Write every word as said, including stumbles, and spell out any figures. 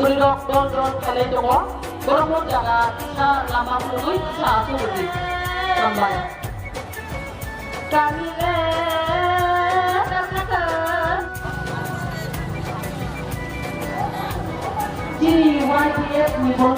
Bwrwirok dol dol khailai tongo. Borokno jaga kisa lama phunugwi kisa asugwi di. Hambai. Kami le Chini Y P F ni bo-